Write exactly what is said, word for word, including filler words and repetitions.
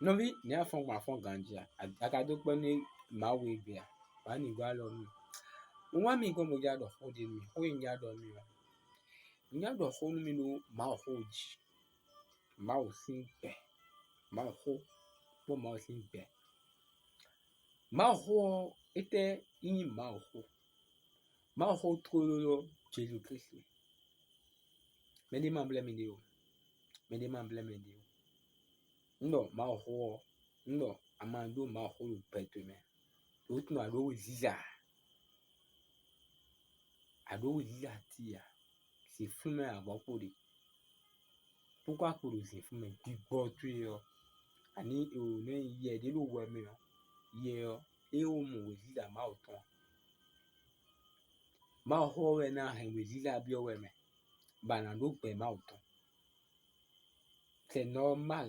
Nɔví, nɛ̌ a fɔ́n gbɔn afɔ́n ganjí a? A ka dó kpɛ́ nú Mawu égbé a? Wǎ ní gɔ́ alɔ nú mì. Un wá mi gɔ́n bó já ɖɔ xó ɖé nú mì, xó e un já ɖɔ nú mi ɔ́. Un já ɖɔ xó nú mi ɖó Mawuxó jí. Mawu sín gbɛ. Mawuxó kpó Mawu sín gbɛ. Mawuxó ɔ́, étɛ́ nyí Mawuxó? Mawuxó tlóló ɔ́, Jezu Klísu. Mɛɖé ma blɛ́ mɛɖé ó. Mɛɖé ma blɛ́ mɛɖé ó. Un ɖɔ Mawuxó ɔ́, un ɖɔ a ma ɖó Mawuxó ɖo gbɛ towe mɛ. Ɖǒ tunwun a ɖǒ wezíza. A ɖǒ wezíza cí a? Zǐnflú mɛ a vɔ̌ kpo ɖe. Púkɔ a kpo ɖo zǐnflú mɛ? Gbigbɔ towe ɔ́, ani è wǒ nɔ nyi yɛ ɖé ɖo wɛ mɛ ɔ́, yɛ ɔ́, é wǒ mɔ wezíza Mawu tɔn a? Mawuxó ɔ́ wɛ ná hɛn wezíza byɔ́ wɛ mɛ, bɔ a nǎ ɖó gbɛ Mawu tɔn. C'est normal